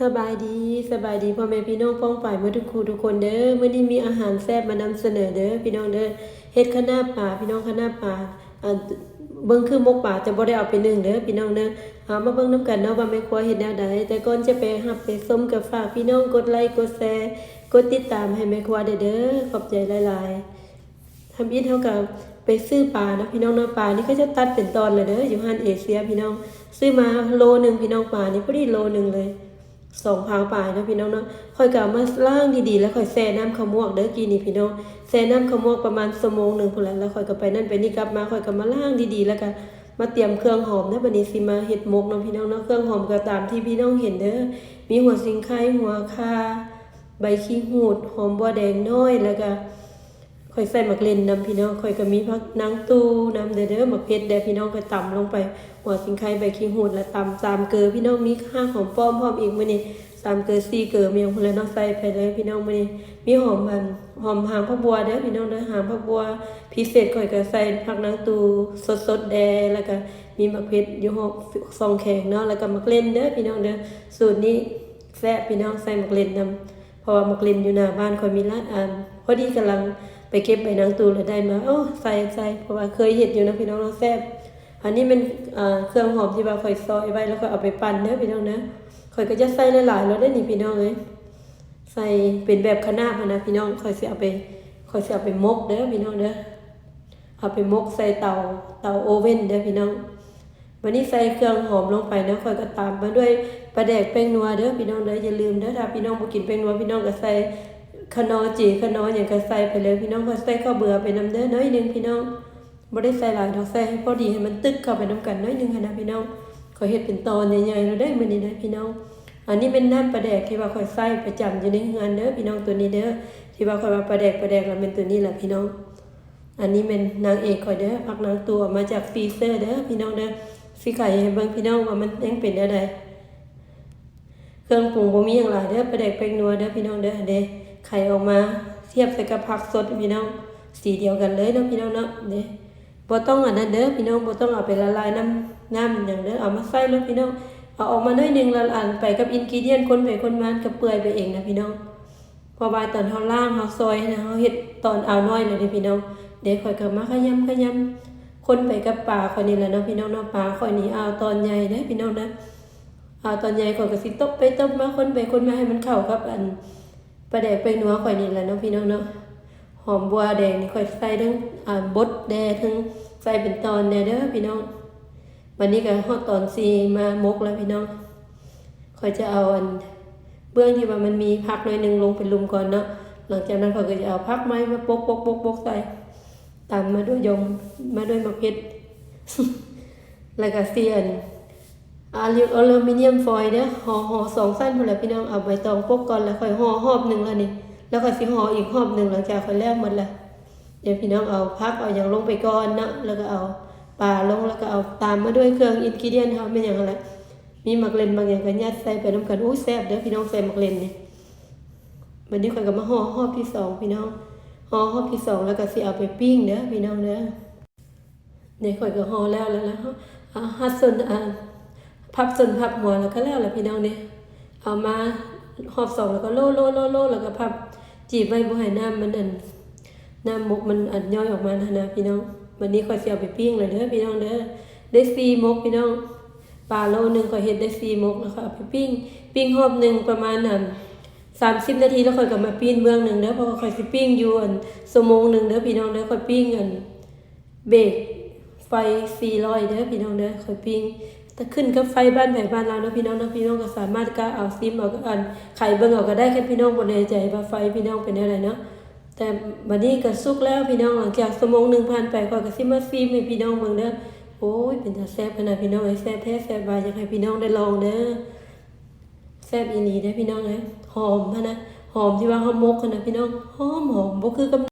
ສະບາຍດີ ສະບາຍດີພໍ່ແມ່ພີ່ນ້ອງປ້ອງປາຍໝົດທຸກຄູ່ທຸກຄົນເດີ. ມື້ນີ້ມີອາຫານແຊບມານຳສະເໜີເດີພີ່ນ້ອງເດີ. ເຮັດຄະນ້າປາພີ່ນ້ອງ, ຄະນ້າປາ ອາ ເບິ່ງຄືໝົກປາ ແຕ່ບໍ່ໄດ້ເອົາໄປໜຶ້ງເດີພີ່ນ້ອງເດີ. ເອົາມາເບິ່ງນຳກັນເນາະວ່າແມ່ຄົວເຮັດແນວໃດ. ແຕ່ກ່ອນຈະໄປຮັບໄປຊົມ ກໍຝາກພີ່ນ້ອງກົດໄລ ກົດແຊ ກົດຕິດຕາມໃຫ້ແມ່ຄົວແດ່ເດີ. ຂອບໃຈຫຼາຍໆ. ທຳອິດເຮົາກໍໄປຊື້ປາເນາະພີ່ນ້ອງເນາະ. ປານີ້ເຂົາເຈົ້າຕັດເປັນຕອນແລ້ວເດີ ຢູ່ຮ້ານເອເຊຍພີ່ນ້ອງ. ຊື້ມາໂລໜຶ່ງພີ່ນ້ອງ, ປານີ້ພໍດີໂລໜຶ່ງເລີຍ ສອງພາວປາຍເນາະພີ່ນ້ອງເນາະ. ຂ້ອຍກໍເອົາມາລ້າງດີໆ ແລ້ວຂ້ອຍແຊ່ນ້ຳເຂົ້າໝວກເດີ ກີ້ນີ້ພີ່ນ້ອງ. ແຊ່ນ້ຳເຂົ້າໝວກປະມານຊົ່ວໂມງໜຶ່ງພຸ້ນແຫຼະ. ແລ້ວຂ້ອຍກໍໄປນັ້ນໄປນີ້ກັບມາ ຂ້ອຍກໍມາລ້າງດີໆ ແລ້ວກໍມາຕຽມເຄື່ອງຫອມເດີ. ບັດນີ້ຊິມາເຮັດໝົກເນາະພີ່ນ້ອງເນາະ. ເຄື່ອງຫອມກໍຕາມທີ່ພີ່ນ້ອງເຫັນເດີ ມີຫົວສິງໄຄ, ຫົວຂ່າ, ໃບຂີ້ຫູດ, ຫອມບົວແດງນ້ອຍ, ແລ້ວກໍ ຂ້ອຍໃສ່ໝາກເລັ່ນນຳພີ່ນ້ອງ. ຂ້ອຍກໍມີຜັກນາງຕູນຳແດ່ເດີ ໝາກເຜັດແດ່ພີ່ນ້ອງ. ຂ້ອຍຕຳລົງໄປ ຫົວສິງໄຄ, ໃບຂີ້ຫູດ ແລະ ຕຳສາມເກີພີ່ນ້ອງ. ມີຮາກຫອມປ້ອມພ້ອມອີກມື້ນີ້ ສາມເກີ ສີ່ເກີ ມີຫຍັງພຸ້ນແຫຼະເນາະ ໃສ່ໄປເລີຍພີ່ນ້ອງ. ມື້ນີ້ມີຫອມ ອັນ ຫອມຫາງຜັກບົວເດີພີ່ນ້ອງເດີ ຫາງຜັກບົວ. ພິເສດຂ້ອຍກໍໃສ່ຜັກນາງຕູສົດໆແດ່ ແລ້ວກໍມີໝາກເຜັດຢູ່ຫ້ອງຊ່ອງແຂງເນາະ ແລ້ວກໍໝາກເລັ່ນເດີພີ່ນ້ອງເດີ. ສູດນີ້ແຊບພີ່ນ້ອງ ໃສ່ໝາກເລັ່ນນຳ. ເພາະວ່າໝາກເລັ່ນຢູ່ໜ້າບ້ານຂ້ອຍມີຫຼາຍອັນ ພໍດີກຳລັງໄປເກັບໃບນາງຕູແລ້ວໄດ້ມາ ໂອ້ ໃສ່ ໃສ່ ເພາະວ່າເຄີຍເຮັດຢູ່ນະພີ່ນ້ອງເນາະ ແຊບ. ອັນນີ້ແມ່ນ ເອີ ເຄື່ອງຫອມທີ່ວ່າຂ້ອຍຊອຍໄວ້ ແລ້ວຂ້ອຍເອົາໄປປັ່ນເດີພີ່ນ້ອງເດີ. ຂ້ອຍກໍຈະໃສ່ຫຼາຍໆໂລດເດ້ນີ້ພີ່ນ້ອງເອີຍ ໃສ່ເປັນແບບຄະນາບຫັ້ນນະພີ່ນ້ອງ. ຂ້ອຍຊິເອົາໄປ ຂ້ອຍຊິເອົາໄປໝົກເດີພີ່ນ້ອງເດີ. ເອົາໄປໝົກໃສ່ເຕົາ ເຕົາໂອເວັນເດີພີ່ນ້ອງ. ບັດນີ້ໃສ່ເຄື່ອງຫອມລົງໄປເນາະ ຂ້ອຍກໍຕາມມາດ້ວຍປາແດກແປ້ງນົວເດີພີ່ນ້ອງເດີ. ຢ່າລືມເດີ ຖ້າພີ່ນ້ອງບໍ່ກິນແປ້ງນົວ ພີ່ນ້ອງກໍໃສ່ຂະໜໍເຈ ຂະໜໍຫຍັງກໍໃສ່ໄປເລີຍພີ່ນ້ອງ. ຂ້ອຍໃສ່ເຂົ້າເບືອໄປນຳເດີ ໜ້ອຍໜຶ່ງພີ່ນ້ອງ ບໍ່ໄດ້ໃສ່ຫຼາຍດອກ ໃສ່ໃຫ້ພໍດີ ໃຫ້ມັນຕຶກເຂົ້າໄປນຳກັນໜ້ອຍໜຶ່ງຫັ້ນນະພີ່ນ້ອງ. ຂ້ອຍເຮັດເປັນຕອນໃຫຍ່ໆໂລດເດ້ມື້ນີ້ເດີພີ່ນ້ອງ. ອັນນີ້ແມ່ນນ້ຳປາແດກທີ່ວ່າຂ້ອຍໃຊ້ປະຈຳຢູ່ໃນເຮືອນເດີພີ່ນ້ອງ ໂຕນີ້ເດີ ທີ່ວ່າຂ້ອຍວ່າປາແດກ ປາແດກລະແມ່ນໂຕນີ້ລະພີ່ນ້ອງ. ອັນນີ້ແມ່ນນາງເອກຂ້ອຍເດີ ຜັກນາງຕູເອົາມາຈາກຟຣີເຊີເດີພີ່ນ້ອງເດີ. ຊິໄຂໃຫ້ເບິ່ງພີ່ນ້ອງວ່າມັນຍັງເປັນແນວໃດ. ເຄື່ອງປຸງບໍ່ມີຫຍັງຫຼາຍເດີ ປາແດກແປ້ງນົວເດີພີ່ນ້ອງເດີ. ເດ ໄຂອອກມາທຽບໃສ່ກັບຜັກສົດພີ່ນ້ອງ ສີດຽວກັນເລີຍເນາະພີ່ນ້ອງເນາະ. ເດ ບໍ່ຕ້ອງອັນນັ້ນເດີພີ່ນ້ອງ ບໍ່ຕ້ອງເອົາໄປລະລາຍນ້ຳ ນ້ຳຫຍັງເດີ ເອົາມາໃສ່ໂລດພີ່ນ້ອງ. ເອົາອອກມາໜ້ອຍໜຶ່ງ ລະອັນໄປກັບອິນກຣີດຽນ ຄົນໄປຄົນມາ ມັນກໍເປື່ອຍໄປເອງນະພີ່ນ້ອງ. ເພາະວ່າຕອນເຮົາລ້າງ ເຮົາຊອຍຫັ້ນນະ ເຮົາເຮັດຕອນອ່າວນ້ອຍແລ້ວເດ້ພີ່ນ້ອງ. ເດ ຂ້ອຍກໍມາຂະຫຍຳຂະຫຍຳ ຄົນໄປກັບປາຂ້ອຍນີ້ແຫຼະເນາະພີ່ນ້ອງເນາະ. ປາຂ້ອຍນີ້ອ່າວຕອນໃຫຍ່ເດ້ພີ່ນ້ອງເດີ ອ່າວຕອນໃຫຍ່. ຂ້ອຍກໍຊິຕົບໄປຕົບມາ ຄົນໄປຄົນມາໃຫ້ມັນເຂົ້າກັບອັນປາແດກແປ້ງນົວຂ້ອຍນີ້ແຫຼະເນາະພີ່ນ້ອງເນາະ. ຫອມບົວແດງນີ້ຂ້ອຍໃສ່ທັງ ອ່າ ບົດແດ່ ທັງໃສ່ເປັນຕອນແດ່ເດີພີ່ນ້ອງ. ບັດນີ້ກໍຮອດຕອນຊິມາໝົກແລ້ວພີ່ນ້ອງ. ຂ້ອຍຈະເອົາອັນເບື້ອງທີ່ວ່າມັນມີຜັກໜ້ອຍໜຶ່ງລົງໄປລຸມກ່ອນເນາະ. ຫຼັງຈາກນັ້ນຂ້ອຍກໍຈະເອົາຜັກໃໝ່ມາປົກໆໆໃສ່ ຕາມມາດ້ວຍຢອງ ມາດ້ວຍໝາກເຜັດ ແລ້ວກໍຊິອັນ ອາລິ ອາລູມິນຽມຟອຍເດີ ຫໍ່ ຫໍ່ສອງຊັ້ນພຸ້ນແຫຼະພີ່ນ້ອງ. ເອົາໃບຕອງປົກກ່ອນ ແລ້ວຄ່ອຍຫໍ່ຮອບໜຶ່ງແລ້ວນີ້ ແລ້ວຂ້ອຍຊິຫໍ່ອີກຮອບໜຶ່ງ ຫຼັງຈາກຂ້ອຍແລ້ວໝົດແລ້ວ. ດຽວພີ່ນ້ອງເອົາຜັກເອົາຫຍັງລົງໄປກ່ອນເນາະ ແລ້ວກໍເອົາປາລົງ ແລ້ວກໍເອົາຕາມມາດ້ວຍເຄື່ອງອິນກຣີດຽນເຮົາແມ່ນຫຍັງຫັ້ນແຫຼະ ມີໝາກເລັ່ນໝາກຫຍັງກໍຍັດໃສ່ໄປນຳກັນ. ໂອ້ຍ ແຊບເດີພີ່ນ້ອງ ໃສ່ໝາກເລັ່ນນີ້. ບັດນີ້ຂ້ອຍກໍມາຫໍ່ຮອບທີສອງພີ່ນ້ອງ ຫໍ່ຮອບທີສອງ ແລ້ວກໍຊິເອົາໄປປີ້ງເດີພີ່ນ້ອງເດີ. ນີ້ຂ້ອຍກໍຫໍ່ແລ້ວ ແລ້ວ ແລ້ວ ອ່າ ຮັດສົ້ນ ອ່າ ພັບສົ້ນພັບຫົວ ແລ້ວກໍແລ້ວລະພີ່ນ້ອງເດ້. ເອົາມາຮອບສອງ ແລ້ວກໍໂລ ໂລ ໂລ ໂລ ແລ້ວກໍພັບຈີບໄວ້ ບໍ່ໃຫ້ນ້ຳມັນ ອັນ ນ້ຳໝົກມັນ ອັນ ຍ້ອຍອອກມາຫັ້ນນະພີ່ນ້ອງ. ບັດນີ້ຂ້ອຍຊິເອົາໄປປີ້ງແລ້ວເດີພີ່ນ້ອງເດີ. ໄດ້ສີ່ໝົກພີ່ນ້ອງ ປາໂລໜຶ່ງ ຂ້ອຍເຮັດໄດ້ສີ່ໝົກ ແລ້ວຂ້ອຍເອົາໄປປີ້ງ ປີ້ງຮອບໜຶ່ງປະມານ ອັນ ສາມສິບນາທີ ແລ້ວຂ້ອຍກໍມາປີ້ງເບື້ອງໜຶ່ງເດີ ເພາະວ່າຂ້ອຍຊິປີ້ງຢູ່ ອັນ ຊົ່ວໂມງໜຶ່ງເດີພີ່ນ້ອງເດີ. ຂ້ອຍປີ້ງ ອັນ ເບກໄຟສີ່ຮ້ອຍເດີພີ່ນ້ອງເດີ ຂ້ອຍປີ້ງ. ແຕ່ຂຶ້ນກັບໄຟບ້ານໃຜບ້ານລາວເນາະພີ່ນ້ອງເນາະ. ພີ່ນ້ອງກໍສາມາດກະເອົາ ຊິມເອົາ ອັນ ໄຂເບິ່ງເອົາກໍໄດ້ ຄັນພີ່ນ້ອງບໍ່ແນ່ໃຈວ່າໄຟພີ່ນ້ອງເປັນແນວໃດເນາະ. ແຕ່ບັດນີ້ກໍສຸກແລ້ວພີ່ນ້ອງ. ຫຼັງຈາກຊົ່ວໂມງໜຶ່ງຜ່ານໄປ ຂ້ອຍກໍຊິມາຊິມໃຫ້ພີ່ນ້ອງເບິ່ງເດີ. ໂອ້ຍ ເປັນຕາແຊບຂະໜາດພີ່ນ້ອງເອີຍ ແຊບແທ້ແຊບວ່າ ຢາກໃຫ້ພີ່ນ້ອງໄດ້ລອງເດີ. ແຊບອີ່ຫຼີເດ້ພີ່ນ້ອງເອີຍ ຫອມຫັ້ນນະ ຫອມທີ່ວ່າເຮົາໝົກຫັ້ນນະພີ່ນ້ອງ ຫອມໆ ບໍ່ຄືກັບ